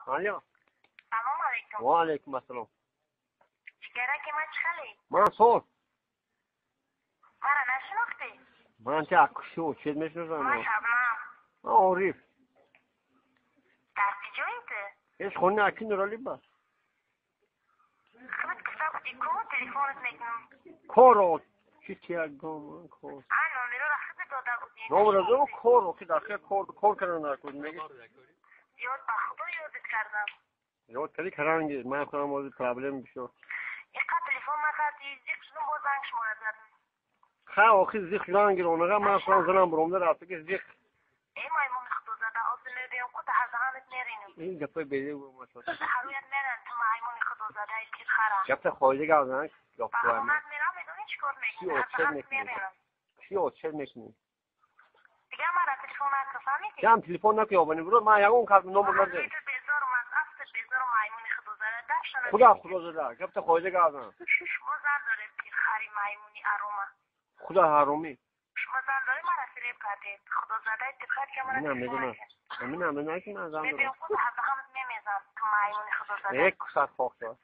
Алло. Салом алейкум. Ва алейкум ассалом. Ҷигараки ман, чӣ хеле? Ман соз. Мара нашинохтӣ? Ман ти акшу чед мешиносам. Ман Шабнам. Ман Ориф. Дар куҷои ту? Ҳеч хони аки Нурали ба. Худат гуфта будӣ ку, телефонат мекунам. Коро чи тиягом кор. А номероро худат дода будӣ. Номеро кор охи дар кор кор кардан накун меги. Ёд ба худо ёдат кардам. Ёд кардӣ каранги ман худам ҳозир проблем бисёр. Иқа телефон накардӣ, зиқ шудум, боз занг шумора задам. Ха охи зиқ шудан гиронага ман худам занам буромда рафта ки зиқ. Э маймуни худозада, ҳозир мебиём ку даҳазаҳанат меринам. Ин гапои беде гумашо. Ҳаруят меран ту маймуни худозадаи тирхара. Гапта хоида гап зан. Ба хонат мерам, медонӣ чӣ кор мекунӣ? Чӣ мекунӣ? Чӣ отчет мекунӣ? Дигар мара телефон накун, фаҳмидӣ? Ям телефон накун, ёбани буро, ман ягон кас номер надорам. Безорум аз афтат, безорум маймуни худозада, дафшана. Худо худозада, гапта хоида гап зан. Шумо зан доред, тирхари маймуни арома. Худо ҳаромӣ. Шумо зан доред, мара фиреб кардед. Худозадаи тирхар ки мара Мина медонам. Мина медонам ки ман зан дорам. Мебиём ку даҳазаҳанат мемезам, ту маймуни худозада. Як кусат хок шавад.